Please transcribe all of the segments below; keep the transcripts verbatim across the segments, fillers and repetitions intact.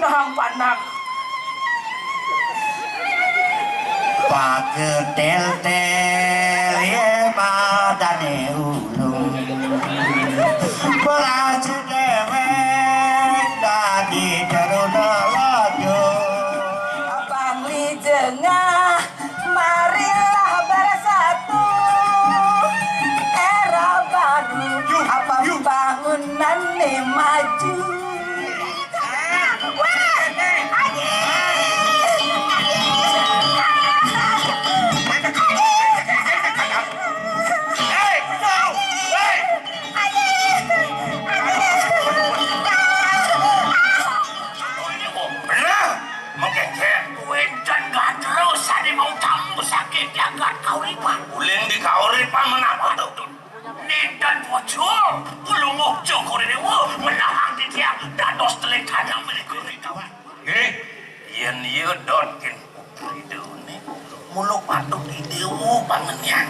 Kahang panang. Paketel-tel ye madane ulung. Berhasil dewek dadi teruna laju. Abang Wijengah, marilah bersatu. Era baru, apa pembangunan nih maju. Bener, mengkengken kuwi dan gandro sane mau tamu sakit jagat kauripan. Uling di kauripan menapa, Dudun? Ninten bojo, ulung ojo korene wo, menahang titiang dados telik tanam milik korene kawan. Nggih. Yen iya dot kin putri deune, mula patut idewa pangenyan.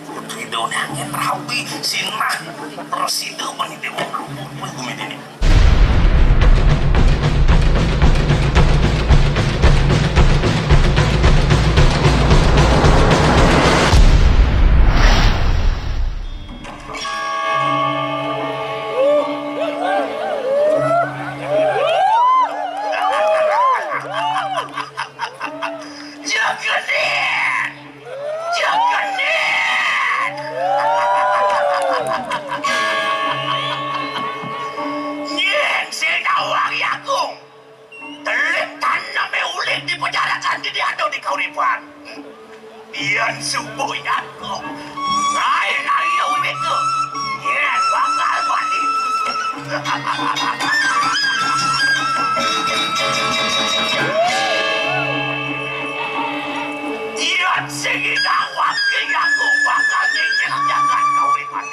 Putri deune angin rapi, sinah, presida bani dewa kuwi gumitine. Jaganin! Jaganin! Nyen sing nawang yaku. Telik taneme uling di pejarakan di diado di kauripan. Yen subuh yaku. Lain ayo wiku. Yen bakal mati. Yen sing nawang yaku bakal nyingkir jagat kauripan.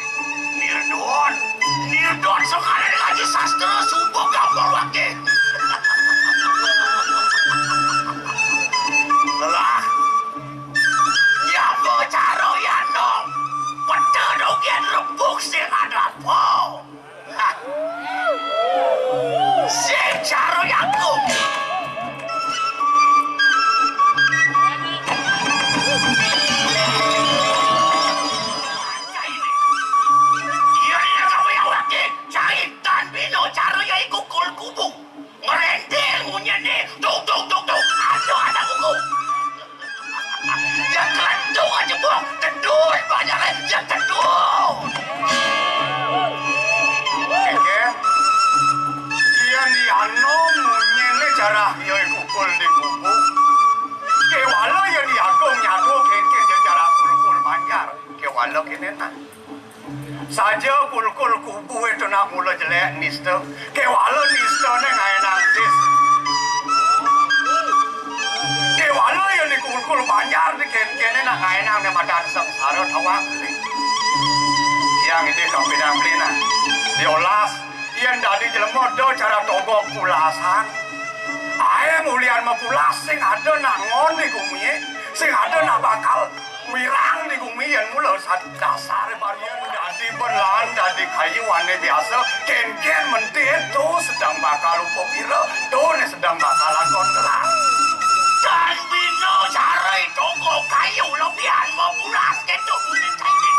Nirdon, Nirdon sekalian ngaji sastra subuh gampang wae. Lah, nyapa cara ya nom? Peta dogen rebuk sing ada apa? Hah. Sing cara ya aku. Iya, iya, kamu yang lagi. Cai tan bino cara ya iku kul kubu. Ngerendel munyene. Tuk, tuk, tuk, tuk. Aduh, anak kuku. Ya kelentung aja, Bung. Tedul banyak, ya tedul. Oke. Iya, ni anom munyene cara ya iku kul di kubu. Kewala ya ni agung nyago kengken ya cara kul-kul Banjar. Kewala kene nah. Saja kulkul kubu itu nak mula jelek nista. Kewala nista ne ngaenang dis. Kewala ya ni kulkul Banjar di ken-kene nak ngaenang ne madan sengsara tawang. Yang ini kau pinang beli nah. Diolas, yang dadi jelema do cara togok pulasan. Ae mulian mapulas sing ada nak ngon di gumi, sing ada nak bakal wirang di gumi yen mula sad-, dasar baru yen dadi belan dadi kayu ane biasa, ken-ken mentit tu sedang bakal upo pira, tu ne sedang bakal lakon gelang. Dan bina sarai toko kayu lebihan mapulas ketuk mesti cai.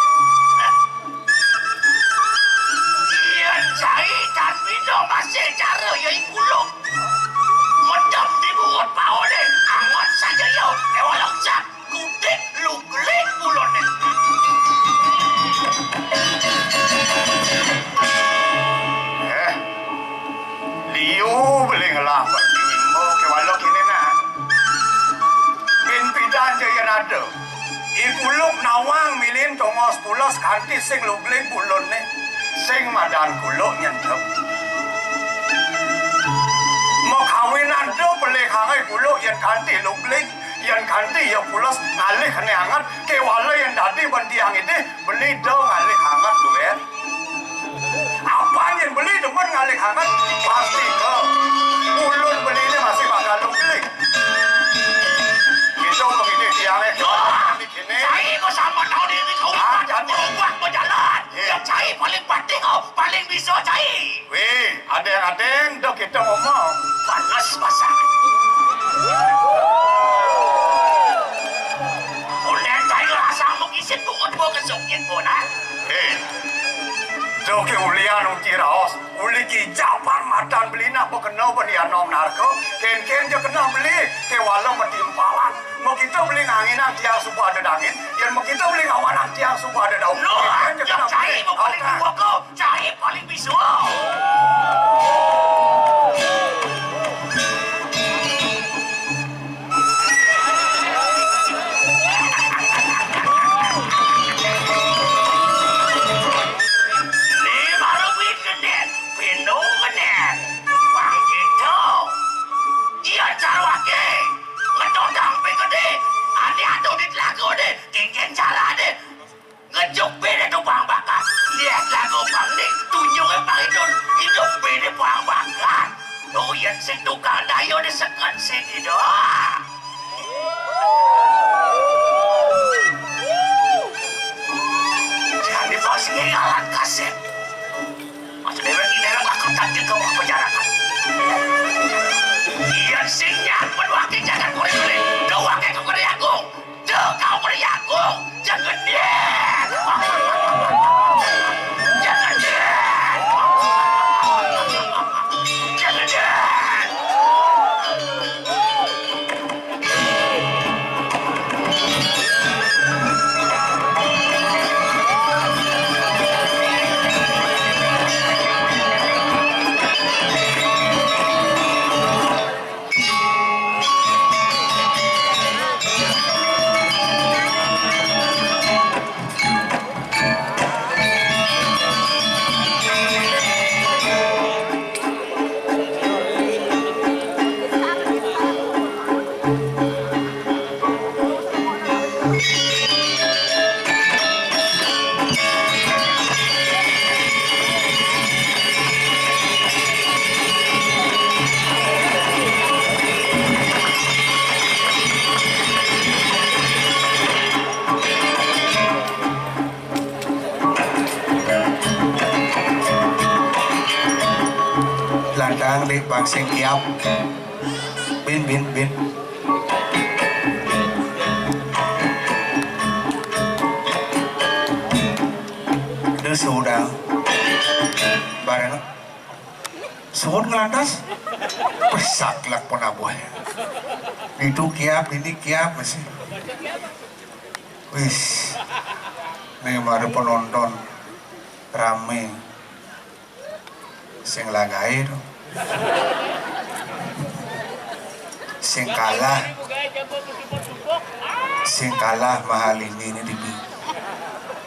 Yen cai dan bina masih cara ya iku lho. Medem di bungut paone, angot saja ya, ewalok sak, kudik, luglik, ulone. Eh, liu beli ngelah pertiwi mo kewala kene nah. Bin pidan je yen ada. I kuluk nawang milin tongos pulos kanti sing luglik ulone. Sing madan kuluk nyentep. Makawinan do pelih hangai kuluk yen kanti luglik, yen kanti ya pulos ngalih kene anget, kewala yen dadi ben tiang idih, beli do ngalih anget duet. Apan yen beli demen ngalih anget, pasti ke ulun beline masih bakal luglik. Gitu pengidih tiange. Duh, kene. Cai kok sama tahun ini kau. Ah, jangan. Berubah berjalan. Eh. Yang cai paling patih kau, paling bisa cai. Weh, adeng-adeng, dah kita ngomong. Panas Oké, ulian uci raos, uli kijapan matan beli nak bakena bani anom narka, kénkén ja kena beli, kéwala matimpalan. Makita beli nganginang tiang suba ada dangin, yén makita beli ngawanang tiang suba ada daun. Loh, kénkén ja kena beli. Cai paling dua ko, cai paling bisu. Ni baru bingkenen, pinungenan. Bang Jito. Iya carwake. Ngetotang pingkedi. Ane atuh di telaga de. Kengken cara de. Ngejuk bini tu pang bakar. Lihat lagu pang ni. Tunjuk pang itu. Hidup bini pang bakar. Tuh yang si tukang dayo di seken sini doang. Jadi bos ngilalat kasih. Mas Dewa ini adalah aku takdir ke penjarakan. Iya sing nyampun wakil jagat kulit kulit. Dua ke kulit aku. Duh kau kulit aku. Jangan dia. Jangan dia. Jangan dia. Lantang di pangsing kiap. Bin, bin, bin. Dia sudah bareng. Suhun ngelantas. Pesak lak penabuh. Itu kiap, ini kiap masih. Wis. Nih mari penonton rame. Sing lagaé to. Sing kalah. Sing kalah Mahalini ini dibi.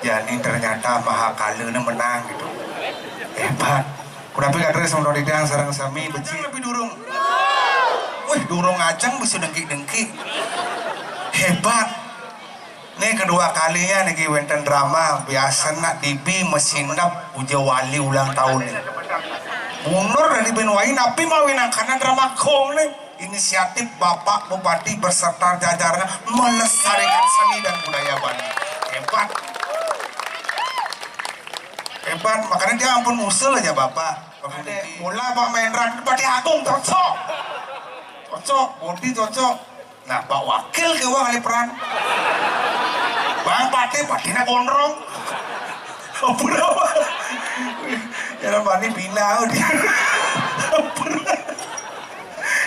Jani ternyata Mahakala ini menang gitu. Hebat. Kunapi katres menurut idang sareng sami becik tapi durung. Wih, durung ajeng bisa dengki-dengki. Hebat. Nih kedua kalinya niki wénten drama biasa nak dibi mesindep uja wali ulang tahun nih. Mundur dari bin wai napi mawi nangkana drama kong nih. Inisiatif Bapak Bupati beserta jajarannya melestarikan seni dan budaya Bali. Hebat. Hebat, makanya dia ampun usul aja Bapak. Mula Pak Mahendra Bupati Agung cocok. Cocok, Bodi cocok. Nah, Pak Wakil ke wong ahli peran. Bang Pati, Patina gondrong. Ampun apa? Ya bani bina dia. Ampun.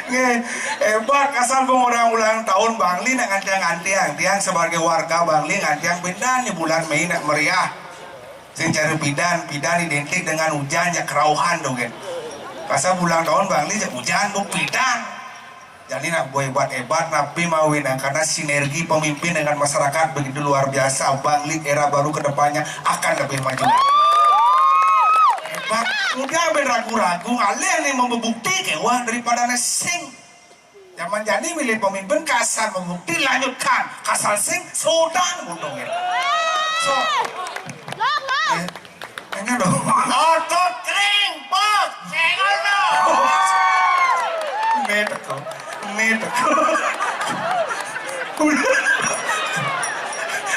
Nggih, hebat kasar pun orang ulang tahun Bangli nak ngantiang-ngantiang. Tiang sebagai warga Bangli ngantiang pidan di bulan Mei nak meriah. Sing cara pidan, pidan identik dengan hujan ya kerauhan tuh kan. Kasar ulang tahun Bangli ya hujan tuh pidan. Jadi nak buat hebat-hebat napi mawin karena sinergi pemimpin dengan masyarakat begitu luar biasa. Bangli era baru kedepannya akan lebih maju. Hebat. Udah ben ragu-ragu ngalih nih membukti kewah daripada nesing. Zaman jadi milih pemimpin kasar membukti lanjutkan kasar sing sudah untungnya. So, eh, enggak dong. Otot kering, bos. Senggol dong. Ini teko, ini teko. Udah.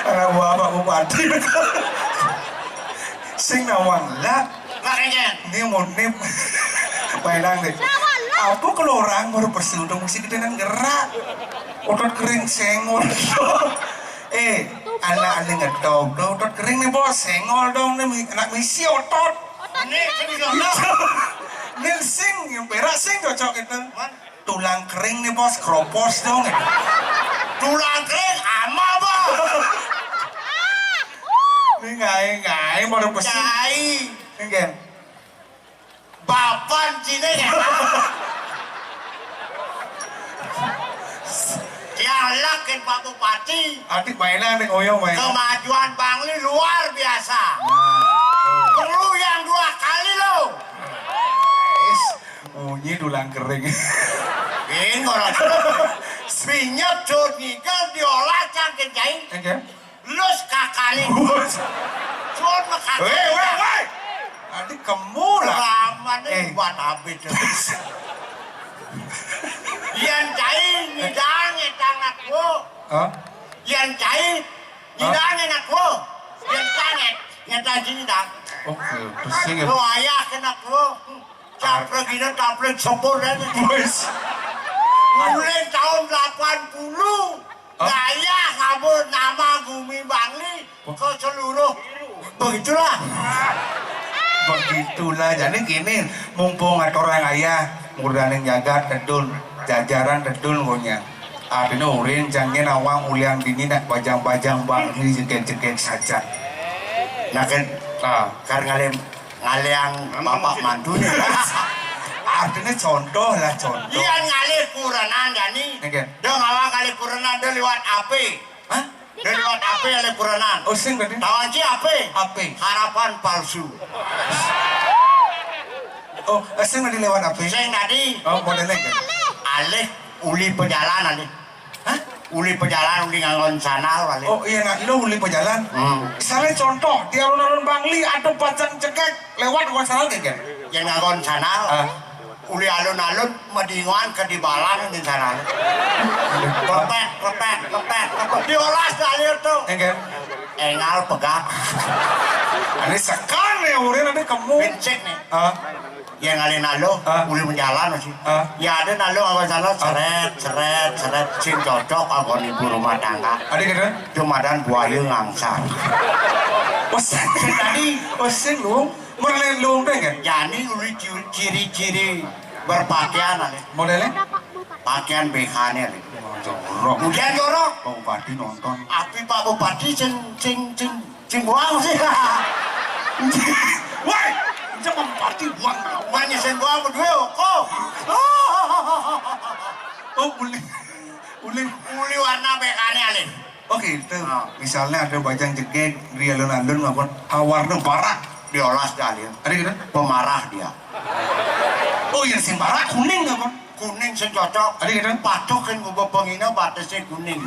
Anak buah Pak Bupati. Sing nawang lah. Makanya. Ini mau nip. Baiklah deh. Apa kalau orang baru bersudung mesti kita nang gerak. Otot kering senggol. Eh, anak ada ngetop dong. Otot kering nih bos, senggol dong nih anak misi otot. Nih, sing cocok. Nih, sing, yang perak sing cocok itu. Tulang kering nih, Bos, kropos dong. Tulang kering ama, Bos. Nih, ngai, ngai, baru pesen. Cai. Enggak. Bapan cine ya. Dialek, Pak Bupati. Adik mainan nih, oyong main. Kemajuan Bangli luar biasa. Perlu yang dua kali, loh. Is, bunyi tulang kering. Bin, orang. Binyep, cut, ngigel, diolah, cangkir, jahit. Enggak. Lus kakali. Bos. Sun mah kakali. Weh, weh, weh. Tadi kemu lah. Lama nih. Eh. Buat habis. Yang cai nyidang, nyetang aku. Hah? Yang cai nyidang, anak aku. Yang cai nyetang sini dang. Oke, pusing ya. Lu ayah kena aku. Caprek ini, caprek sepur dan. Bos. Mulai tahun delapan puluh. Hah? Gaya ngabur nama Gumi Bangli ke seluruh. Begitulah. Begitulah. Jadi gini, mumpung ada orang ayah, murdaning jagat, tedun, jajaran tedun pokoknya. Artinya urin, jangin awang, ulian dini, nak bajang-bajang Bangli, jegek-jegek saja. Nah, kan, ah, kar ngalem ngaleang bapak mantunya. Artinya contoh lah, contoh. Iya, ngalih kurenan, Dani. Oke. Dia ngawang ngalih kurenan, dia lewat A P. Hah? Dia lewat A P, alih kurenan. Oh, sing tadi? Tawan si A P. A P. Harapan palsu. Oh, eh, sing tadi lewat A P? Sing tadi. Oh, modelnya kan? Alih uli pejalan, alih. Hah? Uli pejalan, uli nganggon sandal, alih. Oh, iya, nah, lo uli pejalan. Hmm. Misalnya contoh, di alun-alun Bangli ada bajang jegek lewat, nganggon sandal, kan? Yang nganggon sandal. Ah. Uli alun-alun, medingoan ke di balang di sana. Klepek, klepek, klepek, klepek. Diolas dalil tuh. Enggak. Engal pegat. Ini sekan nih, urin ada kemu. Pincik nih. Ah. Yang ngalih naluh, ah, uli menjalan masih. Ah. Ya ada naluh awal sana, ah, seret, seret, seret. Sing cocok, aku ibu rumah tangga. Ada gitu? Cuma dan buaya ngangsar. Pusing. Tadi. Pusing lu. Model lumping kan? Jani uli ci-, ciri-ciri berpakaian, alih. Modelnya? Pakaian B H-nya, alih. Oh, jorok. Kemudian jorok. Pak Bupati nonton. Tapi Pak Bupati sing, sing, sing, sing buang sih. Woi, itu Pak Bupati buang. Mana sing buang berdua, kok? Oh, boleh. Boleh. Uli warna B H-nya, alih. Oh gitu. Nah. Misalnya ada bajang jegeg, di alun-alun ngabon, hawarna barak. Diolas dalil. Ada gitu? Pemarah dia. Oh iya, sing barak kuning ngabon. Kuning sing cocok. Ada gitu? Patuh kan ngubah pengina batasnya kuning.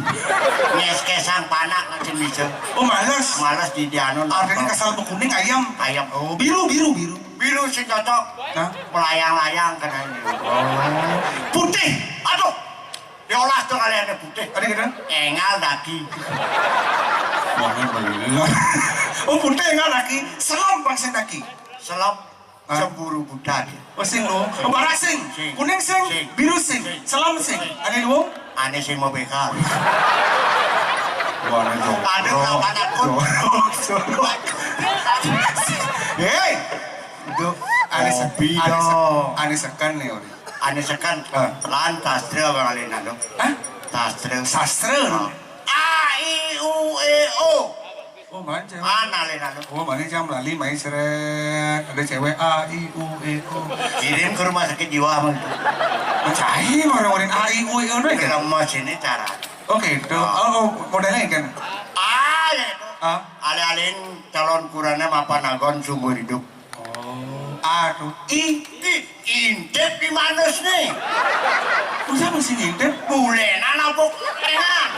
Nyes kesang panak nanti bisa. Oh, males. Males di, di anu. Artinya kesal kuning ayam. Ayam. Oh, biru, biru, biru. Biru sing cocok. Hah? Melayang-layang kena ini. Oh. Putih. Aduh. Diolah tuh kalian putih. Ada gitu? Engal daki. Wah, ini bener. Oh, putih engal daki. Selem bangsa daki. Selem. Ah. Cemburu buta dia. Oh, sing lo. Oh, barak sing. Sing. Kuning sing. Sing. Biru sing. Sing. Selem sing. Sing. Ada dua? Aneh sing mau bekal. Wah, ini jorok. Ada berapa takut? Jorok. Jorok. Hei. Itu aneh se-, kopi aneh se-, dong. Aneh sekan nih, Ori. Ane seken, ah, lan sastra bang alena lo. Hah? Sastra. Sastra? Ah. A, I, U, E, O. Oh, macam. Mana alena lo? Oh, mana jam lali main seret. Ada cewek A, I, U, E, O. Kirim ke rumah sakit jiwa, bang. Mencari orang-orang A, I, U, E, O, kan? Lemas ini cara. Oke, itu. Ah. Oh, oh, modelnya kan? Ah, ya itu. Ah. Ale-alen calon kurana mapan agon sumber hidup. Oh, aduh. I, i, intip di manus nih. Oh, siapa sih ngintip? Bulenan apa enak?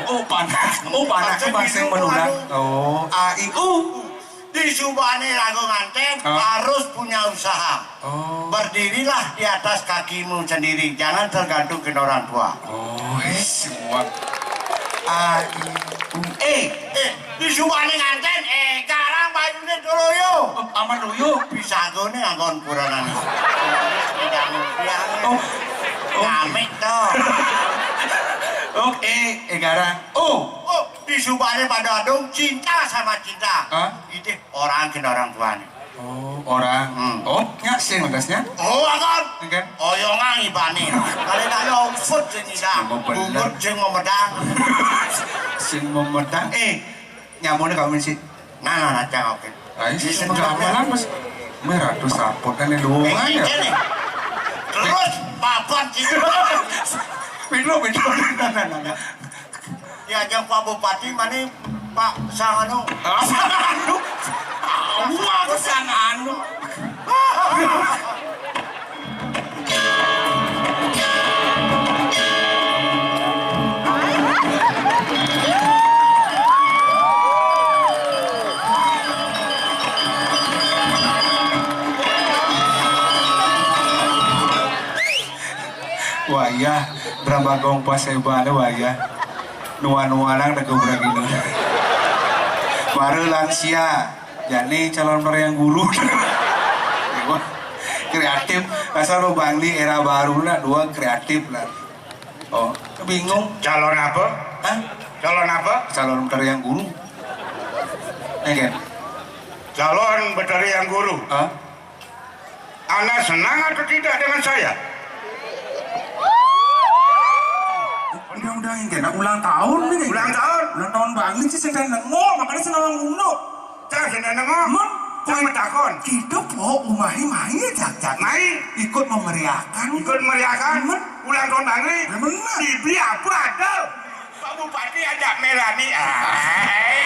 Oh, panak. Oh, panak. Maksudnya bahasa yang gitu, menular. Anu. Oh, A, I, U. Di subane lagu nganten, oh, harus punya usaha. Oh. Berdirilah di atas kakimu sendiri, jangan tergantung ke orang tua. Oh, eh, semua. A, I, U, E. Eh, di subane nganten, eh, garang bayune dulu yo. Oh, aman dulu yo. Bisa gone anggon kuranan. Oh. Oh. Ngamik to. Oke, eh, garang. Oh. Oh, di subane pada adung cinta sama cinta. Hah? Itu orang kena orang tuane. Oh, ora. Hmm. Oh, nya sing wedasnya? Oh, akan. Nggih. Oyongan ibane. Kali nak yo usut sing ilang. Sing mau bener. Bungut sing mau medang. Sing mau medang. Eh, nyamune kawin sih. Nah, nah, nah, cang oke. Ayo, ini sing sing mau gamelan, Mas. Merah tuh saput kan di luar. Eh, ya. Terus papan sih. Pindah, pindah. Nah, nah, nah, nah. Diajak Pak Bupati, mani Pak Sanganu. Ah, Sanganu. Wah, Sanganu. Wayah, drama gong pas hebat, wayah. Nuan-nuan nang dagu beragina. Baru lansia, jani calon meriang guru. Kreatif, asal lubang di era baru lah, dua kreatif lah. Oh, bingung. Calon apa? Hah? Calon apa? Calon meriang guru. Ya kan? Calon meriang guru. Hah? Anda senang atau tidak dengan saya? Undang-undang ini kena ulang tahun ini. Ulang tahun? Ulang tahun banget sih, saya nengok, makanya saya nawang unduk. Cang sing nengok. Mun, cang metakon. Kita po umahi mai jak-jak. Mai. Ikut memeriahkan. Ikut memeriahkan. Mun. Ulang tahun Bangli. Mun. Dibeli apa ada? Pak Bupati ajak Melani. Ai.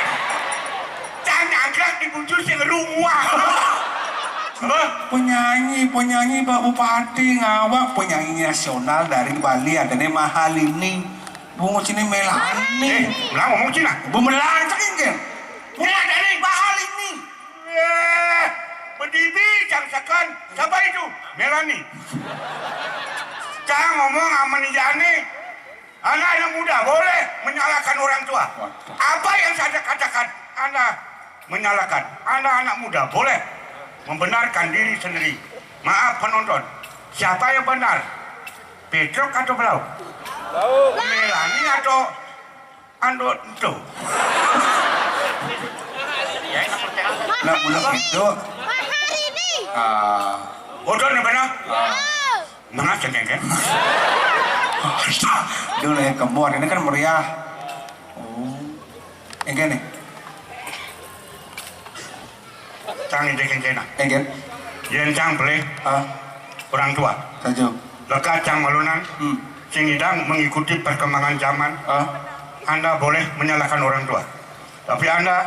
Cang angkat di bucu sing rumah. Hah? Penyanyi, penyanyi Pak Bupati ngawak penyanyi nasional dari Bali, adanya Mahalini. Bungut sini Melani. Eh, ulang ngomong Cina. Bumelang ceking kan? Ini ada nih, Mahalini. Eh, berdiri, cang sekan. Siapa itu? Melani. Cang ngomong sama ni Jani. Anak yang muda boleh menyalahkan orang tua. Apa yang saya katakan, Anda menyalahkan. Anda anak muda boleh membenarkan diri sendiri. Maaf penonton, siapa yang benar? Petruk atau Belau? Melani atau Ando Ento? Nak mula pintu. Mahalini. Ah. Bodoh ni benar. Ah. Mana cengkeng kan? Dulu yang kembuan ini kan meriah. Oh. Yang kene. Cang ide kengkena. Yang kene. Yen cang pelih. Ah. Orang tua. Saja. Lekat cang malunan. Hmm. Sing idang mengikuti perkembangan zaman. Ah. Anda boleh menyalahkan orang tua. Tapi Anda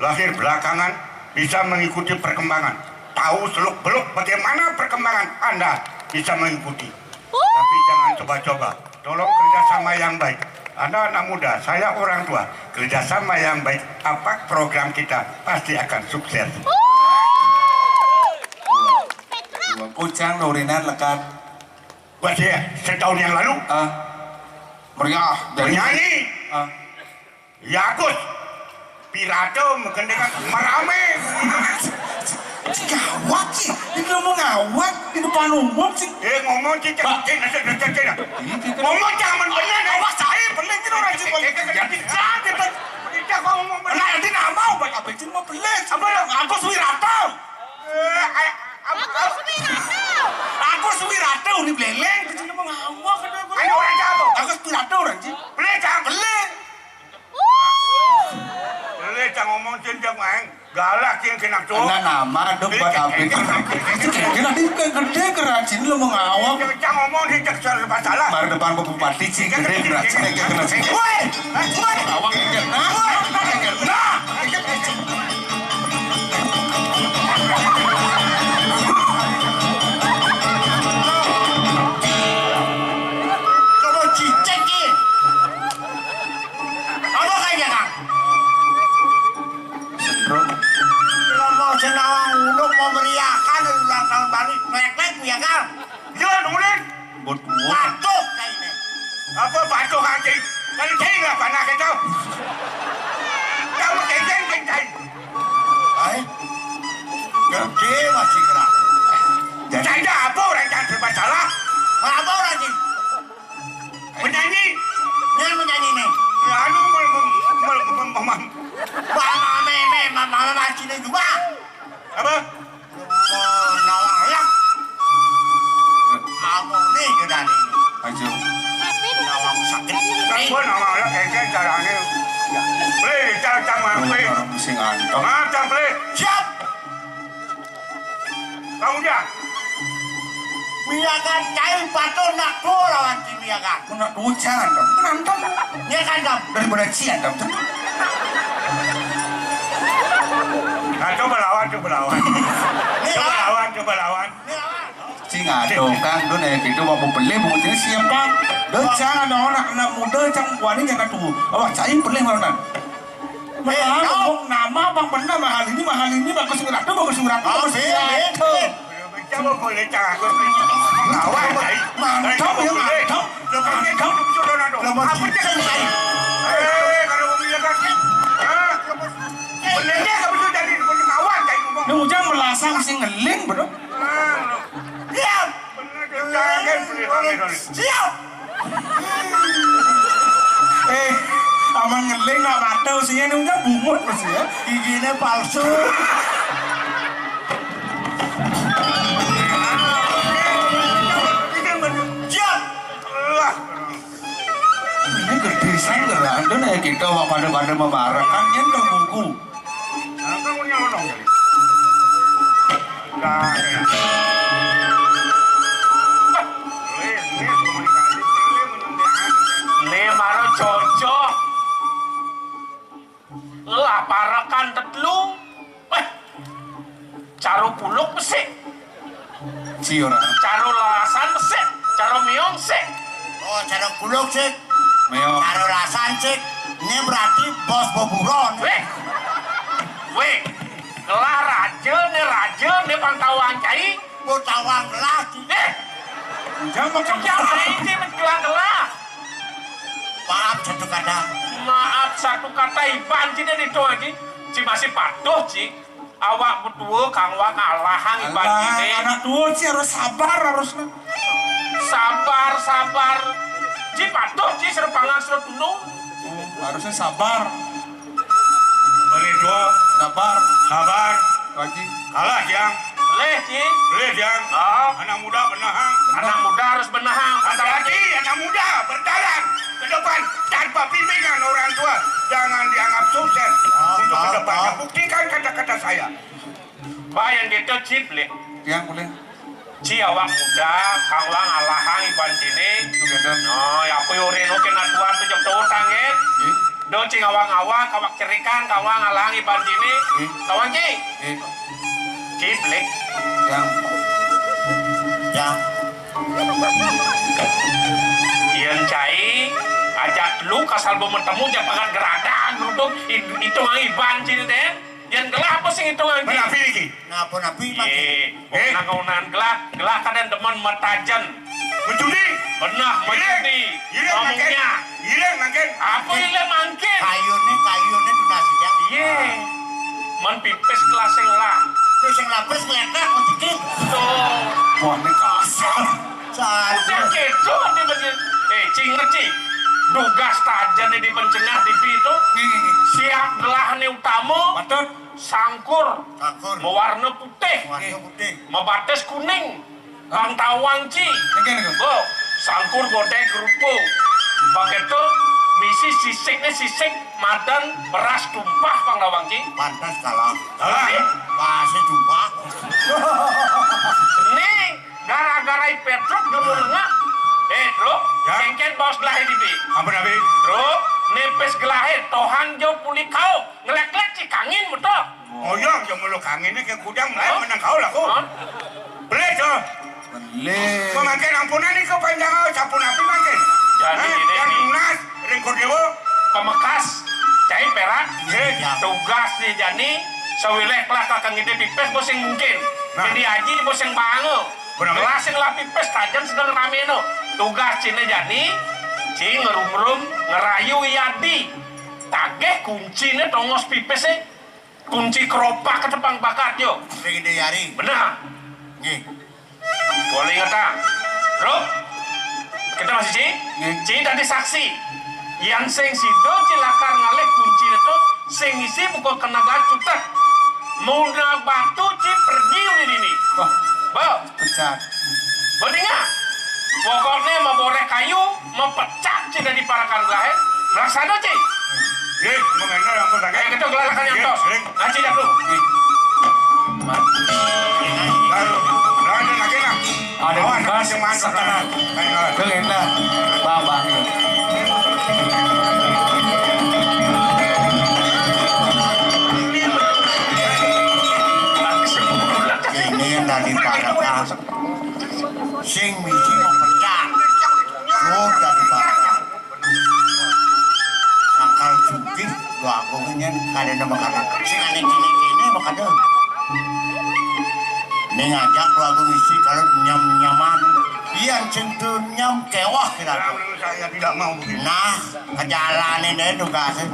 lahir belakangan, bisa mengikuti perkembangan. Tahu seluk-beluk bagaimana perkembangan, Anda bisa mengikuti. Tapi jangan coba-coba. Tolong kerjasama yang baik. Anda anak muda, saya orang tua. Kerjasama yang baik, apa program kita pasti akan sukses. Kucang nurinan lekat. Buat saya, setahun yang lalu. Ah. Meriah. Jadi penyanyi. Ah. Ya, Gus. Pirata menggendingan merame. Gawat sih. Ini ngomong gawat di depan umum sih. Eh, ngomong cicak, Pak. Cicak, cicak, cicak. Ini cicak. Ngomong jangan bener, eh. Awas, saya bener gitu orang sih. Eh, eh, eh, eh. Jangan, kita, kita kok ngomong bener. Nah, nanti nama obat apa sih mau bener? Apa ya? Agus Wirata. Eh, eh, apa? Agus Wirata. Agus Wirata, ini beleng. Kita ngomong apa? Ayo, orang siapa? Agus Wirata orang sih. Bener, jangan. Bener. Lele cang ngomong cin cang maeng. Galak cing kena tu. Anak nama dok buat apa? Itu kena di gede kerajin lo mengawak. Cang ngomong di cek soal masalah. Baru depan bupati cing gede kerajin, gede kerajin. Woi, woi. Awak kena. Nah, kamu cicek ki. Apa kaya kang? Setrum. Lama senawang uluk memeriahkan ulang tahun Bali. Ngek-ngek ya kang. Iya, nulis. Buat gua. Patuh kayak ini. Apa patuh anjing? Kan cing lah panas itu. Kamu cing cing cing cing. Ai. Gede masih kena. Jadi canda apa orang yang serba salah? Apa orang ini? Penyanyi. Yang menyanyi nih. Ya, anu, mem-, mem-, mem-, mem-, mem-, mem-, mama, meme, mama, mama, sini juga. Apa? Dani. Aja. Nawaku sakit. Ampun, awak lah kengken carane. Beli, cang, cang, mampir. Orang sing anteng. Ah, cang, beli. Siap. Kamu dia. Miyakan cai patuh nak tuh lawan si miyakan. Aku nak tuh jangan dong. Kenapa? Miyakan dong. Daripada cian dong. Nah, coba lawan, coba lawan. Coba lawan, coba lawan. Sing ado, Kang, dun, eh, gitu, mau beli, mau jenis siap, Kang. Dun, jangan dong, anak, anak muda, cang, wani, jangan tuh. Awak cai beli, mau, Kang. Mahal, wong nama, Bang, bener, mahal ini, mahal ini, bagus surat tuh, bagus surat tuh, bagus surat tuh. Coba boleh cang, aku lawan, cai. Mantap, ya, mantap. Mantap. Apa cang, cai? Eh, kalau mau bilang, Kang, hah? Benernya, kamu sudah jadi, kamu lawan, cai, ngomong. Ini ujang melasang, sing ngeling, bro. Diam. Siap. Eh, aman ngeling nak mata usinya ini udah bungut pasti ya. Giginya palsu. Siap. Ini gede sih, gerak. Itu nih kita mau pada-pada memarah kan, yang buku. Nah, kamu nyelonong jadi. Nah, ya. Ini, ini komunikasi, ini menunjukkan. Ini maro cocok. Lah, parekan tetelu. Eh, caro puluk besik. Ci ora. Caro lasan besik. Caro miong sik. Oh, caro puluk sik. Miong. Caro lasan sik. Ini berarti bos boburon. Weh. Weh. Gelah raja, ne raja, ne pantawang cai. Pantawang gelah, ci. Eh. Jangan makan. Jangan main, ci, menjual gelah. Maaf satu kata. Maaf satu kata, Iban, ci, dan itu, ci. Ci masih patuh, ci. Awak betua kang wang alahang iban. Alah, kini. Anak tua sih harus sabar harusnya. Sabar, sabar. Ji patuh, ji serepangan seretunu. Oh, harusnya sabar. Beri dua. Sabar. Sabar. Lagi. Kalah, Jang. Leh, ji. Leh, Jang. Ah. Anak muda benahang. Anak muda harus benahang. Hati-hati, anak muda berjalan ke depan tanpa bimbingan orang tua. Jangan dianggap sukses untuk ke depannya. Buktikan kata-kata saya. Bayang gitu, Cip, leh. Yang boleh. Ci awak muda, kang wang alahang iban cini. Itu beda. No, ya aku yore no kena tuan tujuh tahun tangen. Iya. Do cing awang-awang, kawak cerikan, kang wang alahang iban cini. Iya. Kawang ci. Iya. Cip, leh. Yang. Yang. Yen cai, ajak lu kasal bo metemu, jak pakat geradak, geruduk, it-, itungang iban cini deh. Yen gelah apa sing itungang cai? Menapi niki? Napa napi, Mas? Ye, eh, nang kaunan gelah, gelah kadang demen metajen. Mejudi? Benah, mejudi. Ilang mangkin. Ngomongnya. Ilang mangkin. Apa ilang mangkin? Kayune, kayune tunas ya. Iye. Men pipis gelah sing lah. Terus sing lapis ngeletak, mejudi. Tuh. Wah, ini kasar. Udah gitu, ini begini. Eh, cinget, Ci. Dugas tajen di pencengah di pitu. Nggih, nggih, nggih. Siap gelah ni utama. Betul. Sangkur. Sangkur. Mewarna putih. Warna putih. Mebatis kuning. Hah? Bang tawang, Ci. Nggih, nggih. Bo, sangkur godek rupa. Begitu, misi sisiknya sisik madan beras tumpah, Bang tawang, Ci. Pantas kalah. Kalah. Iya. Pasti tumpah. Nih, gara-gara i Petruk gemu lengah. Eh, Truk, ya. Kengken baos gelahe di bi. Ampun, Abi. Truk, nipis gelahe, tohan jo puli kau, ngelek-lek ci kangin, betul? Oh iya, jo mulu kangin, ini kayak kudang, mulai. Hah? Menang kau lah, ku. Hah? Boleh, jo. Boleh. Kau mangkin ampunan nih, kau panjang kau, sampun api mangkin. Jadi hah? Ini yang nih. Lunas, ringkur dewa. Pemekas, cai perak. Iya. Tugas nih, jani, sawileh kelak kakang ide pipis, bos yang mungkin. Nah. Jadi aji, bos yang bango. Benar. Gelah sing lah pipis tajen sedang rameno. Tugas cine jani, ci ngerumrum ngerayu Yadi. Tagih kuncine tongos pipis e. Kunci keropak ke tepang bakat yo. Sing ide yari. Bener. Nggih. Boleh ingetan. Bro, kita masih ci? Nggih. Ci tadi saksi. Yang sing sido ci lakar ngalih kunci itu sing isi buka kena cutet. Mau batu ci pergi udah ini. Wah. Bo. Pecat. Bo dengar. Pokokné maboréh kayu, mapecak cing dadi parakan gelaé. Melaksana, cing. Nggih, mangga ampun, Raden. Ayo, kita gelalakan yang tos. Nggih. Ngaji dah, Bro. Nggih. Lalu, Raden lagi nah. Ada tugas sekarang. Ayo, ayo. Kalian dah, Bang, Bang. Ini dari para sing misi mapecak. Roh dari barang. Sakal sugih, Dwagung nyén kadéna makada. Sing ané kéné-kéné makada. Ning ajak Dwagung isi kalau nyam-nyaman. Yén sing teu nyam kéweh kira-kira. Saya tidak mau begini. Nah, kejalanin deh tugasnya.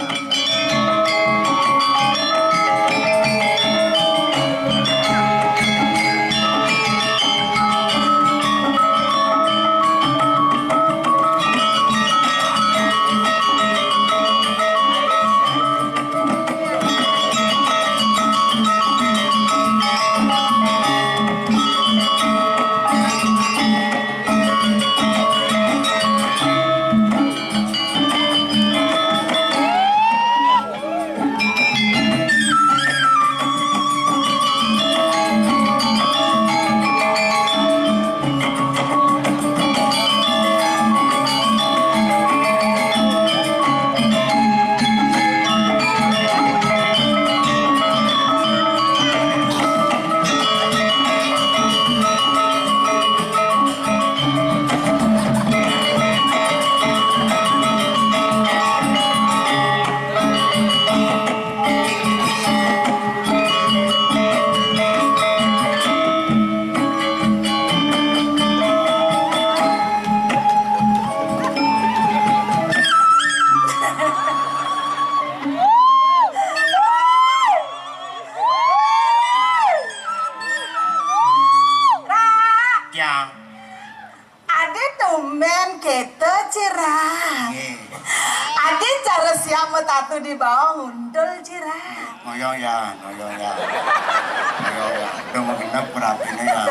Ra. Ya. Adi tumbén kéto, Cira. Nggih. Adi cara siap matatu di bawah ngundul, Cira. Ngoyong ya, ngoyong ya. Ngoyong ya. Udah mau genep berarti ini ya.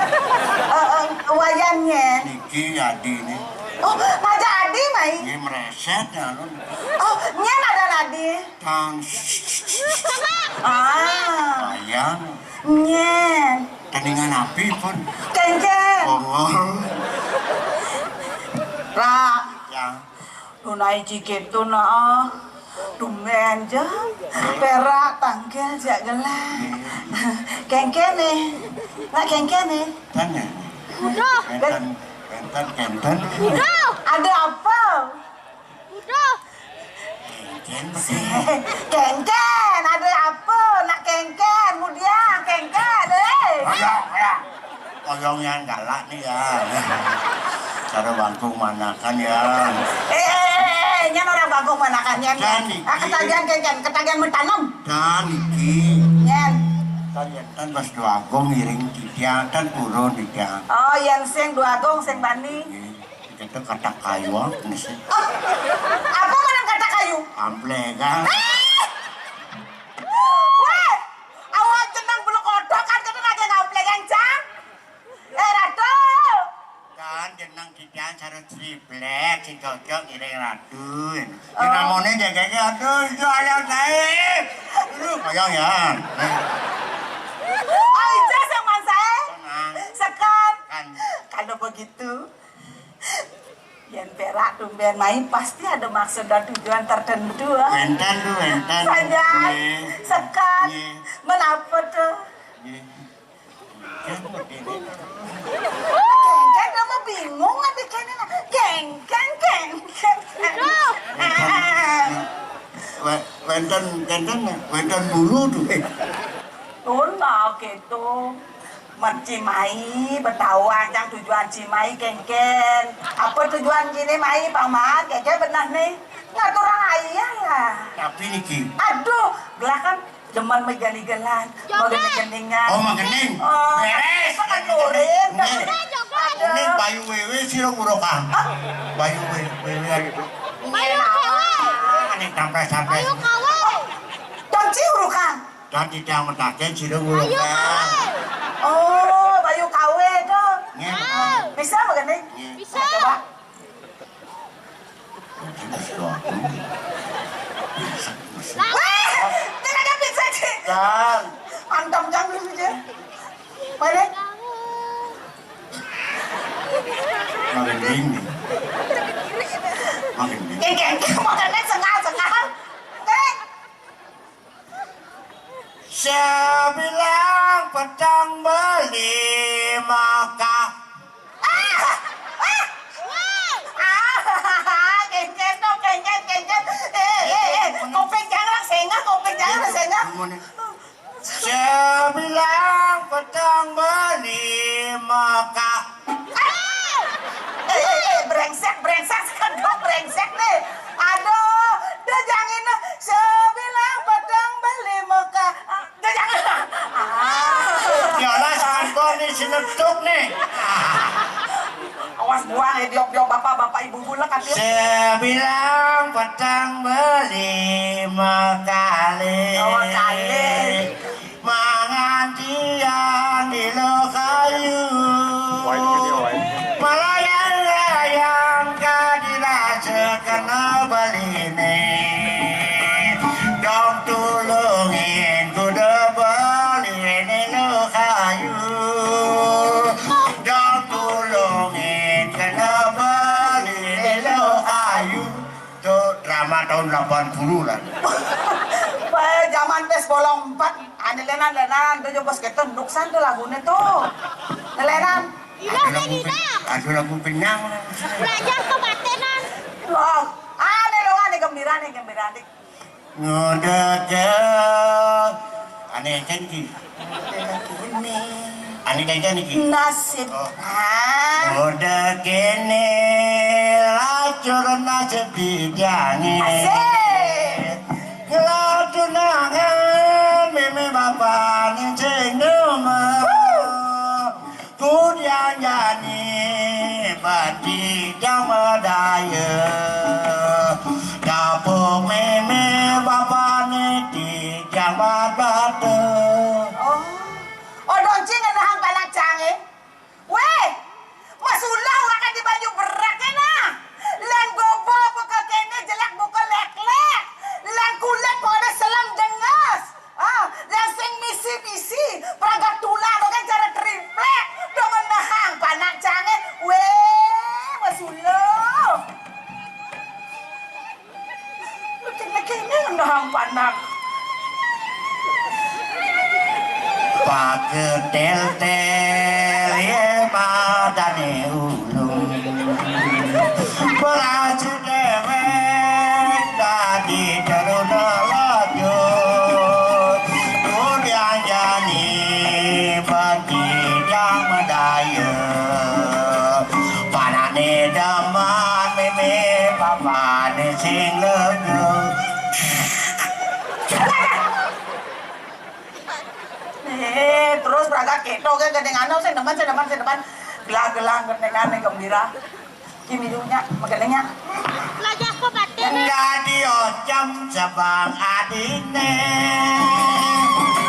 Eh, eh, wayan nyén. Niki adi ini. Oh, ngajak adi, Mai. Ini mereset ya lu. Oh, nyén ada adi. Tang. Ah. Wayan. Nyén. Tandingan api pun. Kénkén. Bongol. Ra. Ya. Tunai cikitu nah. Tumbén ja. Pérak tangkil jak gelah. Kénkén nih. Nak kénkén nih. Tanya. Udah. Kénkén, kénkén, kénkén. Udah. Ada apa? Udah. Kénkén. Kénkén, ada apa? Nak kénkén, mudiang kénkén, eh. Ayo, ayo. Oyong yang galak nih ya. Cara bangkung manakan ya. Eh, eh, eh, eh, nyén orang bangkung manakan nyén. Kan iki. Ah, ketagihan kénkén, ketagihan mentanem. Dan iki. Nyén. Kan yén tan pas Dwagung ngiring titiang, tan purun titiang. Oh, yén sing Dwagung sing bani. Nggih. Kita kata kayu apa sih? Oh, apa menang kata kayu? Amplégan. Eh! Wéh, awak jeneng beluk kodok kan kita lagi ngamplégan, Cang. Eh, Ratu. Kan jeneng titiang cara triplek, sing cocok ngiring Ratu. Ya, oh. Namanya jaga-jaga, aduh, itu ayam saya. Aduh, koyong ya. Oh, itu yang mansaé. Tenang. Sekar. Kan. Kalau begitu, yén pérak tumbén mai, pasti ada maksud dan tujuan tertentu, ah. Wénten tuh, wénten. Saja. Nggih. Sekar. Nggih. Menapa tuh? Nggih. Kénkén nama bingung ada kéné nah. Kénkén, kénkén. Wénten, wé-, wénten, kénten, wénten bulu tuh. Eh. Tun, nah, gitu. Mén cimai, betawang cang tujuan cimai kénkén. Apa tujuan gini mai, Paman? Kénkén benar nih. Ngaturang ayah ya. Tapi niki. Aduh, gelah kan demen megali-gelan, magending-gendingan. Oh, magending. Oh, bérés. Pekan lurin. Nggih. Aduh. Ini bayu wéwé sira ngurukan. Hah? Bayu wé-, wéwé. Bayu wéwé. Ané tampres-tampres. Bayu kawé. Dadi urukan. Dan tidak mutakin sira ngurukan. Bayu kawé. Oh, bayu kawé to. Nggih. Bisa Kene. Bisa. Coba. Wah, jangan ada pizza, Ci. Dan. Antam jangan dulu, Ci. Balik. Makin dingin. Makin dingin. Kayak, kayak, makannya sengal-sengal. Kayak. Sebilang petang beli Mekah. Ah! Ah! Ah! Kencet, no, kencet, kencet. Eh, eh, eh. Kopek jangan sengah, kopek jangan sengah. Sebilang petang beli Mekah. Eh, eh, eh, brengsek, brengsek, sekedok, brengsek nih. Aduh, dia jangan sebilang petang beli Mekah. Ah, dia jangan. Ah. Yalah, sampun nih, sinetuk nih. Awas buang, eh, diok-diok bapak, bapak ibu bulek, kan, diok. Sebilang petang beli Mekah. Oh, kali. Mangan tiang di Lokayu. Wah, ini video, wah, ini. Melayang-layang ka dirasa kena beline. Dong tulungin kuda beline Lokayu. Dong tulungin kena beline Lokayu. Itu drama tahun delapan puluh lah. Wah, zaman tes bolong empat, ane lenan, lenan, tuh, bos, kita nuksan tuh lagune tuh. Lenan. Ina, ada lagu pen-, ada lagu penyang lah. Belajar kebatenan. Loh, ane lo, ane gembira nih, gembira nih. Ngodeke. Ane kan ki. Ini. Ane kan kan ki. Nasib. Oh. Ah. Udah kene lacur nasib di jange. Asik. Ngelah tunangan meme bapane sing demen. Ku dianjani bati dang medaya. Dapuk meme bapane ti jang bata. Oh. Oh, donci ngenahang panak cange. Weh, Mas Ulah ora kan di banyu berak kena. Lan gobo buka kene jelek buka lek-lek. Lan kulit pada selam denges. Ah, lan sing misi-misi, pragat tular kan cara triplek. Dong ngenahang panak cange. Weh, Mas Ulah. Kene-kene ngendahang panak. Paketel-tel ye padane ulung. Beraju dewek dadi teruna laju. Kudiang jani bagi dang medaya. Panane demen meme papane sing lega. Eh, terus pragat keto ke gendengane sing demen, sing demen, sing demen. Gelah-gelah gendengane gembira. Kimi dunya, magendengnya. Lajah ko batin. Enggak diocam cabang adine.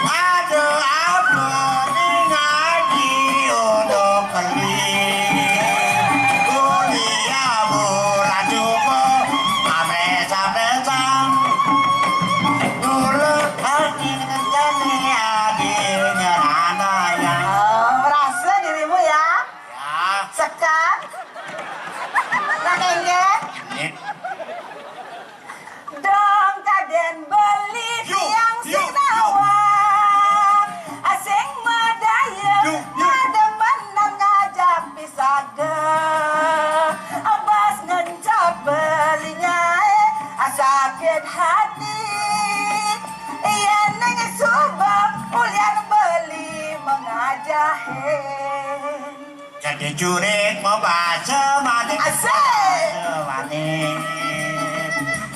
Aduh, apa nih ngaji untuk beli. Kuliah murah cukup, amesa-mesa. Dulu hati ngencani adiknya anaknya. Oh, merasa dirimu ya? Ya. Sekat. Nah, kengge. Ini. Dong kaden beli tiang sing nawang, asing madaya, ada menang ngajak pisada. Abas ngencot belinya, eh, sakit hati. Iya neng subang ulian beli mengajahin. Jadi jurik mau bahasa manis. Asik. Bahasa manis.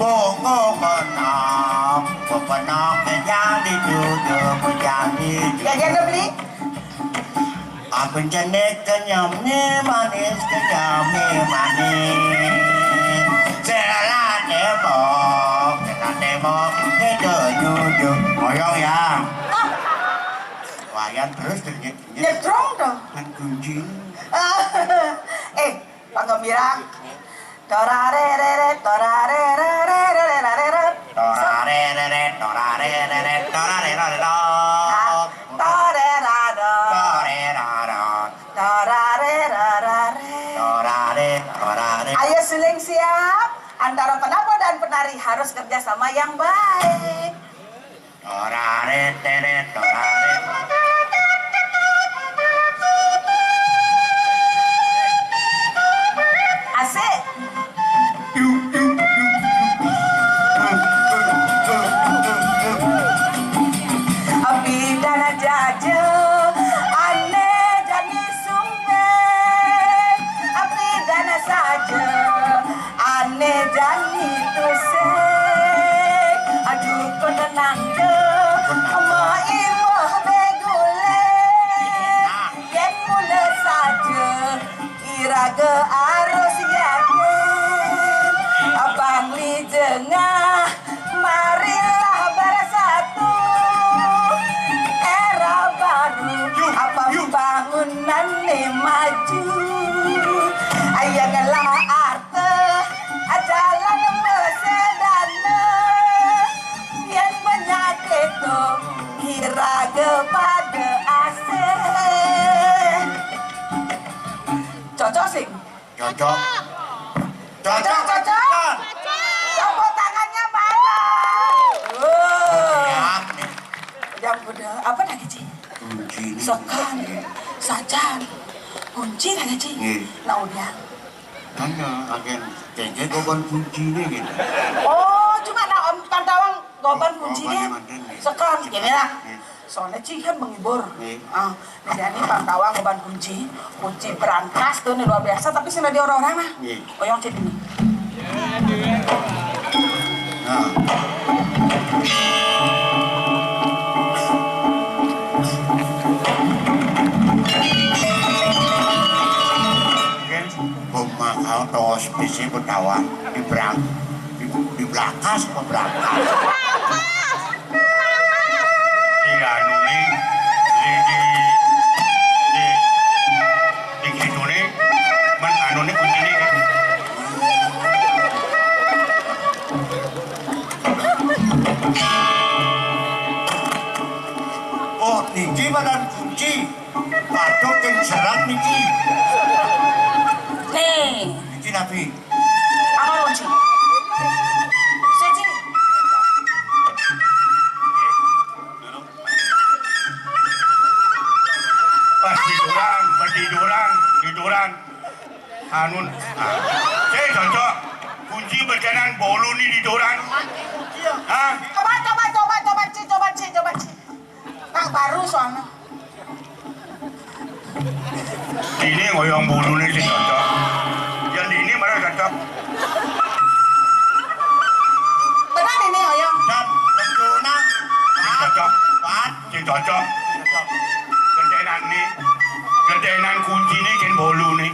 Koko penok, pepenok yang dituju menjadi. Jajan dong, beli. Aku jenik kenyamnya manis, kenyamnya manis. Sela tembok, sela tembok, itu nyuju. Ngoyong ya. Wayan terus ternyata. Nyetrong dong. Kan kunci. Eh, panggembira. Torarerere, torarerere, torarerere. Torarerere, torarerere, torarerere. Ah, torerara. Torerara. Torarerarare. Torare, torare. Ayo suling siap. Antara penambal dan penari harus kerjasama yang baik. Torare, tere, torare. Asik. Api dana jaja, ane jani sumbe. Api dana saja, ane jani tuse. Aju ko tenang ke, ama iwah begule. Yen mula saja, iraga arus yakin. Abang li jengah, marilah bersatu. Era baru, apa bangunan ni maju. Ayangelah arta, jalan besedana. Yen banyak itu, iraga pada asih. Cocok sih. Cocok. Cocok, cocok. Tepuk tangannya mana? Oh. Ya. Yang udah apa lagi, Ci? Kunci ni. Sekan, sajan, kunci lagi, Ci. Nggih. Nak udah. Tanya, agen kengke goban kunci ni gitu. Oh, cuma nak Om Pantawang goban kunci ni. Goban ni manten ni. Sekan, gini lah. Nggih. Soalnya Ci kan menghibur. Nggih. Ah, jadi Pantawang goban kunci, kunci berangkas tuh nih luar biasa, tapi sih di orang-orang lah. Nggih. Oyong Ci ini. Nah. Mungkin pemakal tos bisi Pantawang di berang, di, di belakas apa berakas? Di anu ni, di, di, di, di gitu ni, men anu ni kunci ni. Oh, niki badan kunci. Patok yang serat niki. Nih. Niki napi? Apa kunci? Siji. Pas tiduran, pas tiduran, tiduran. Anun, ah. Saya cocok. Kunci berkenan bolu ni tiduran. Hah? Coba, coba, coba, coba, Ci, coba, Ci, coba, Ci. Pak baru soalnya. Ini ngoyong bulu ni sih cocok. Yang di ini mana cocok? Benar ini ngoyong. Dan betul nang. Ini cocok. Pat. Ini cocok. Cocok. Gentenan ni. Gentenan kunci ni kin bolu ni.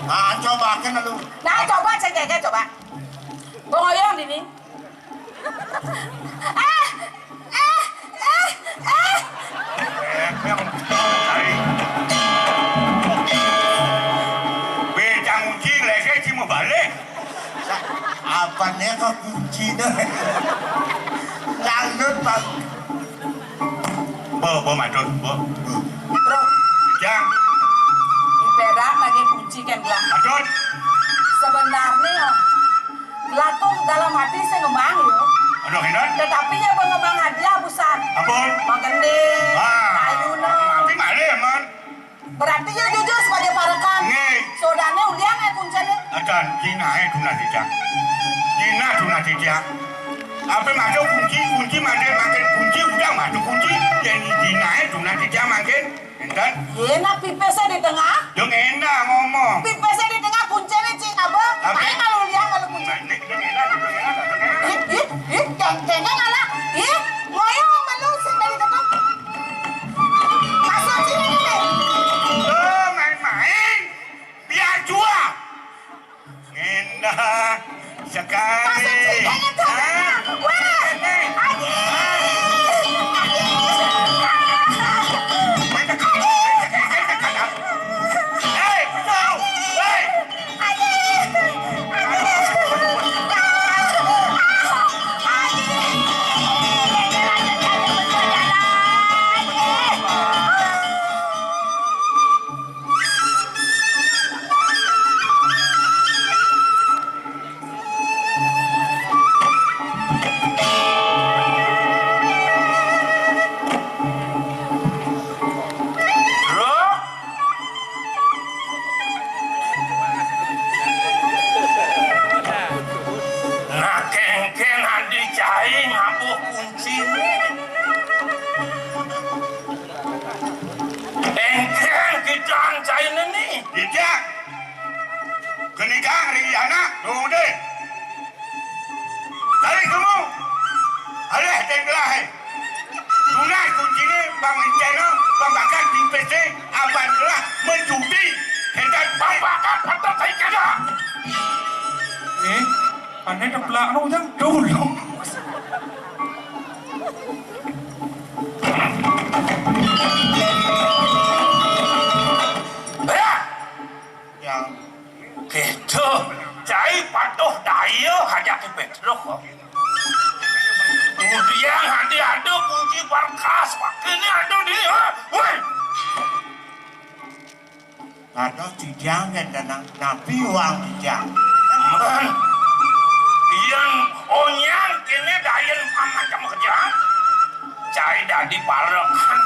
Ah, coba kan lu. Nah, coba cek, cek, coba. Ngoyong di ni. Eh, eh, eh, eh. Eh, yang cari. Weh, jangan kunci, lagi cuma balik. Apa ni kok kunci dah? Lanjut, Bang. Bo, bo, matur, bo. Terus. Jang. Di perak lagi kunci kan belah. Matur. Sebenarnya, Latu dalam hati saya ngembang, yo. Aduh, enak. Tetapi ya ngembang hadiah busan. Ampun. Magending, wah. Ayunan. Tapi malih, Man. Berarti ya jujur sebagai parekan. Nggih. Sodane ulian ya kuncene. Adan, dinae dunah titiang. Dinah dunah titiang. Apa masuk kunci, kunci mangkin, mangkin kunci, udah masuk kunci. Yang dinae dunah titiang mangkin. Enten? Enak pipis di tengah. Yang enak ngomong. Pipis di tengah kuncene cing apa? Apa? Ayo kalau lihat kalau kunci. Nah, ini, ini enak, ini enak, ini enak. Ih, ih, ih, ceng-, cengeng ala. Ih, ngoyong malu sing dari ketok. Masuk sini nih. Tuh, main-main. Biar jua. Indah sekali. Masuk sini, cengeng, cengeng. Hah? Weh, anjing. Anjing. Hei, betul. Hei. Nikah ring anak, duh deh. Tarik kamu. Alah, tenggelah, eh. Tunas kunciné, Bang Encéna, Bang Bakat, di P C, abang telah menjudi. Hebat, Bang Bakat, patut saya kena. Eh, aneh deplak nu, Jang. Dulu. Ya. Ya. Kéto, cai patuh daya ajak Ki Pétruk, kok. Kemudian ada, ada kunci markas, pakai ini ada di, ha? Woi. Ada titiang kan, tenang. Napi wang titiang? Man. Yang onyang kene dayen macam kerja. Cai dadi parekan.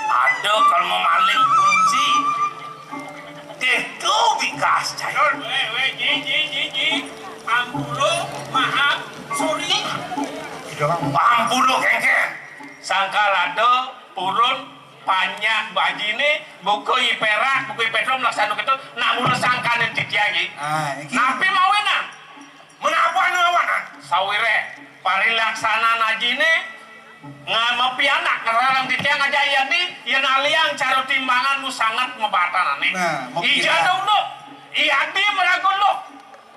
Ada kalau memaling kunci. Kéto bikas, cai. Wéh, wéh, ji, ji, ji, ji. Ampura, maaf, sorry. Ampura, kéngkén. Sangkal ada, purun, panjak, bajiné, buku i perak, buku i petrom, laksana kéto, namuna sangkané titiang, ji. Ah, iki. Napi mawinan? Menapa anu awanan? Sawiré, parilaksanan ajiné, nga-, mapianak, ngrarang titiang ajak i adi, yén aliang cara timbangan nu sanget mabatanané. Nah, mungkin. Ija ada unduk, i adi maraga unduk.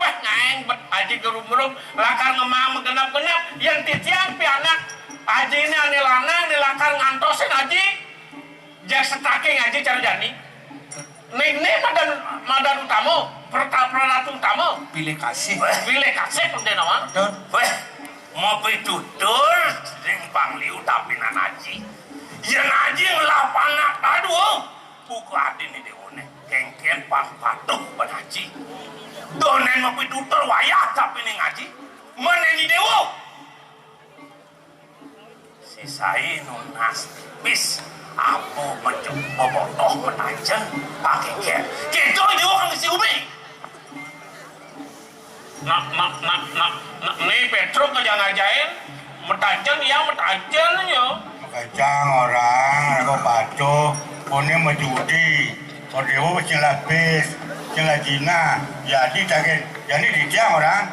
Wah, ngaéng bet aji gerumrum, lakar ngemaang magenep-genep, yén titiang pianak, ajiné ané lanang, né lakar ngantosin aji, jak setaking aji cara jani. Ning, ning madan, madan utama, perta-, peratu utama. Pilih kasih. Wéh, pilih kasih pang dé nawang. Betul. Wéh, mapitutur ring pangliu tapinan aji. Yén aji ngelah panak dadua, buka adi ni déwané. Kéngkén pang patuh ban aji. Donén mapitutur wayah tapi ning aji. Menén ni déwa. Sisai nunas tipis, apa mencukup bobotoh metajen, pakai ker. Kéto juga kang si Umi. Nak, nak, nak, nak, nak, ni Pétruk aja ngajain, metajen, ya metajen, ya. Kacang orang, aku patuh, punya mejudi. Kodéwa sing labis, sing lajina, jadi daging, jadi dijang orang.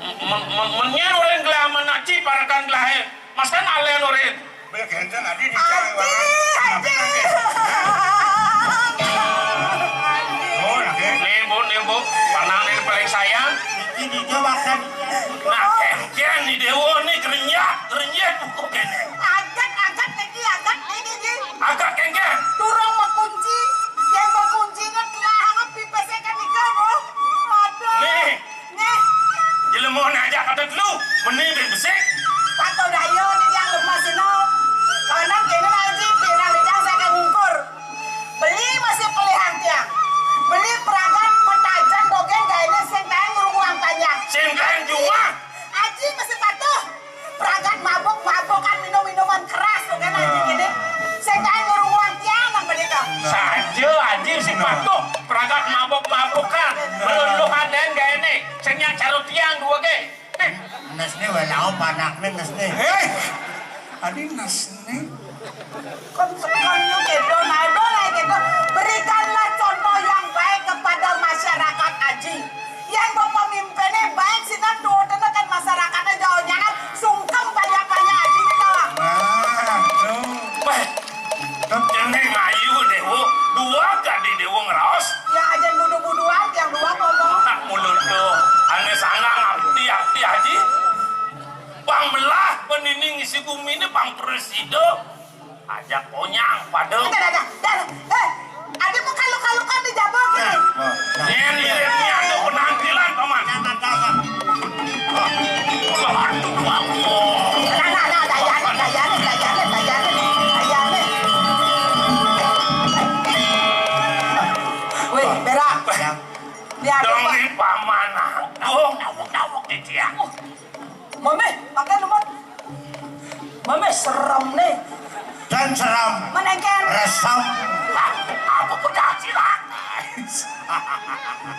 Men-, men-, men-, men-, nyén orang gelah menaci, parakan gelah, eh. Masa nalen orang. Bel genten adi dijang, Adi, orang. Adi. Oh, lagi. Nih, Bu, nih, Bu. Panang nih paling sayang. Ini dia makan. Nah, kéngkén ni déwa ni kerenyah, kerenyah buku kéné. Agat, agat, niki, agat, niki, niki. Agat kéngkén. Durung makunci, yén makunciné telah anget pipis kan nika, Bu. Aduh. Nih. Nih. Jelema nak ajak kata telu, meni ben besik. Kata daya ni yang lemas ino. Kanan kene lagi, pirang rijang saking ngukur. Beli masih pilihan tiang. Beli peragat metajen dogén gaéné sing kaén ngrunguang panjang. Sing kaén jumah. Aji masih patuh. Pragat mabuk-mabukan, minum minuman keras tuh kan, Aji, gini. Sing kaén ngrunguang tiang nang begitu. Saja Aji sing patuh pragat mabuk-mabukan. Meluluhan dan gaéné. Sing nyak carut tiang dua gé. Nes ni wé lauk panakné nes ni. Héi. Adi nes ni. Kon tekan yuk gitu, nah, itu lah gitu. Berikanlah contoh yang baik kepada masyarakat, Aji. Yang bapemimpinnya baik, sinan duwutené kan masarakaté jauh nyangan, sungkem banyak-banyak Aji kita lah. Nah, tuh. Wéh, kéné ngayu déwa, dua kadi déwa ngraos. Ya, aja budu-buduan, yang dua ngomong. Nak mulut tuh, ané sangang abdi-abdi Aji. Pang melah penini ngisi gumi ini pang presida. Ajak onyang pada. Ada, ada, ada. Eh, ada mau kaluk-kalukan di jaba gini. Nah, nah. Ini, ini ada penampilan, Paman. Jangan, jangan. Wah, aduh, wah, wah. Nah, nah, nah, dayane, dayane, dayane, dayane, dayane. Wih, berak. Wah. Dia ada, dong, Pak. Ini Paman. Dawuk, dawuk, dawuk di dia. Mami, pakai lumut. Mami, serem nih. Dan serem. Menengken. Resem. Lah, apa pedah cilaka?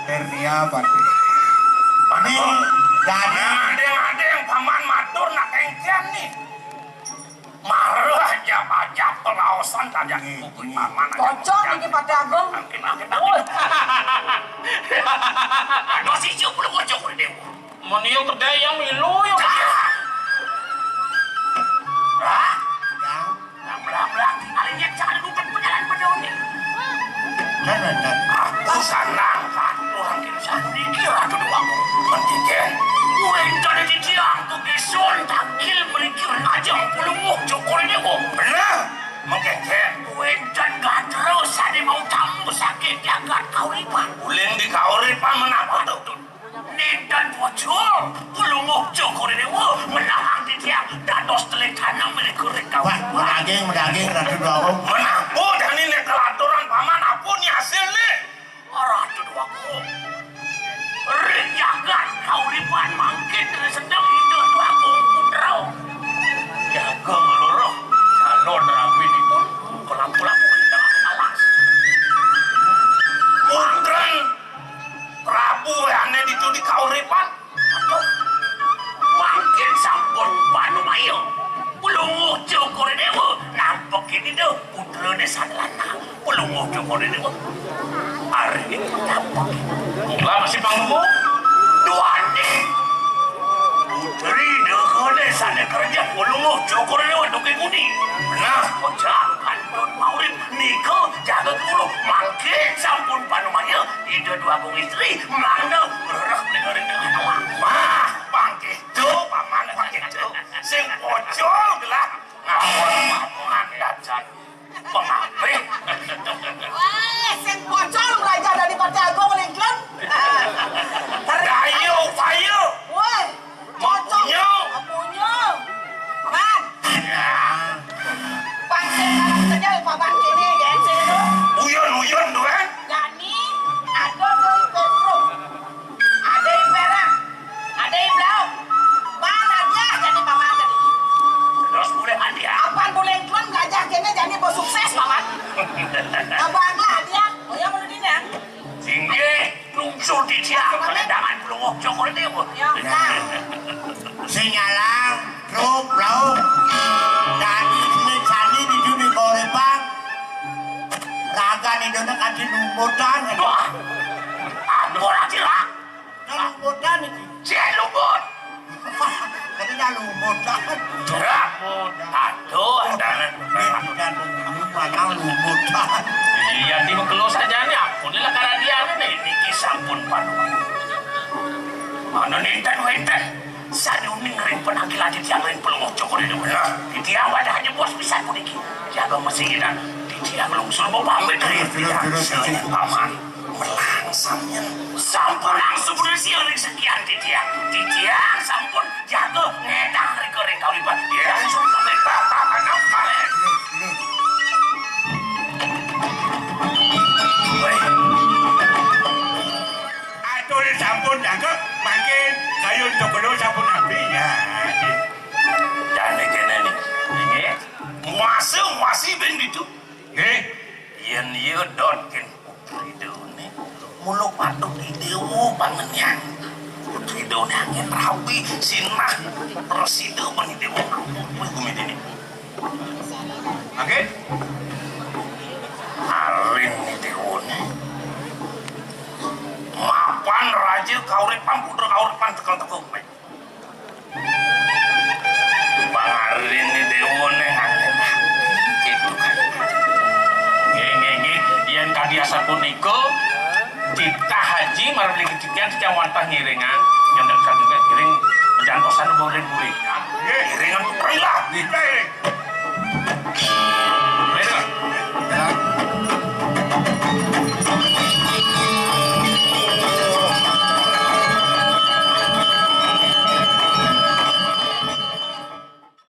Hernia, Pak. Ini, oh, jadi. Nah, ada yang, ada yang Paman matur nak engken nih. Marah aja, aja pelaosan aja. Nggih, kukuy nggih. Paman aja. Cocok iki, Patih Agung. Makin, makin, makin. Woi. Aduh, si Cuk, lu bocok udah deh. Mun ieu gedé yang milu ya. Hah? Yang belah-belah tinggalin yang jangan duduk berjalan pada unik. Dan, dan, dan. Aku sanang kan orang kini satu dikira kedua. Pentingnya. Gue tadi di tiang tuh bisun takil merikir ngajeng pulunguh cukur ini, Bu. Bener. Mengkengkeng. Kuencan gak terus, ada mau tamu sakit jagat kauripan. Uling di kauripan menapa tuh? Ninten bocor, pulunguh cukur ini, wah, menahang di tiang, dados telik tanam milik kurik kau. Wah, medaging, medaging, Ratu Dwagung. Menapa dan ini kelaturan paman, apa nih hasilnya? Ratu Dwagung. Ring jagat kauripan mangkin dari sedang itu Dwagung putra. Jaga ngeluruh calon rabi dipun pelaku-laku di tengah alas. Wonten Prabu ane ditu di kauripan. Aduh. Mangkin sampun panumaya. Pulunguh cukur dewa. Nampek ini tuh putrane sang lanang. Pulunguh cukur dewa. Hari ini nampek. Lah masih panggung. Duane. Putri degone sane kerja pulunguh cukur dewa duke guni. Nah, ocakan Don Maurip nika jaga guru mangkin sampun panumaya. Ida dua bung istri, mangda ngrereh negara dengan lama. Pangkitu, paman pangkitu. Sing pocol gelah ngawon paman dacan pengapih. Wah, sing pocol belajar dari Partai Agung Lingklun. Dayo, payo. Woi, cocok. Mapunyo. Mapunyo. Paman. Ya. Pangkil anak kecil, paman kini, gengsi tu. Uyon-uyon tu, eh? Jani, ada doi Petro. Ada i Perak. Ada i Blau. Mana dia jadi paman tadi? Terus boleh hadiah. Apan boleh tuan belajar kini jadi bersukses, paman. Abang lah hadiah. Oh ya, menurut ini, ya? Singgih, nungsu titiang kelendangan pelungguh cokor dewa. Ya, nah. Sing nyalang, truk, lauk. Dadi sini sani di judi korepan. Ragan Indonesia kasih lumputan. Wah, aku orang cilak. Lumputan iki. Cek lumput. Tadi dah lumputan. Cerak. Aduh, ada. Dan lumputan. Iya, tiba kelo saja nih. Aku ni lah karadian ni. Niki sampun panuh. Mana ninten wenten. Saduning ring penampilan titiang ring pelungguh cokor ini bener. Titiang wadah aja bos pisan puniki. Jaga mesinginan. Titiang lungsur mau pamit ring titiang. Selain paman. Melang samyen. Sampun langsung berhasil ring sekian titiang. Titiang sampun jaga ngedang ring kering kawibat. Ya, sumpah ring bapak anak paman. Weh. Atur sampun cakep, mangkin kayun tokolo sampun abdi. Ya. Jane kene ni. Nggih. Muasa, muasi ben ditu. Nggih. Yen iya dot ken putri deune. Mula patut idewa pangenyang. Putri deune angin rabi, sinah, presida ben idewa. Kuwi gumitine. Oke? Arin ni dewa ni. Mapan raja kauripan, putra kauripan tekel teko. Bang Arin ni dewa ni angin. Gitu kan. Nggih, nggih, nggih. Yen kadi asapunika, titah haji marang titiang, titiang wantah ngiringan. Nyandang satu ngiring. Jangan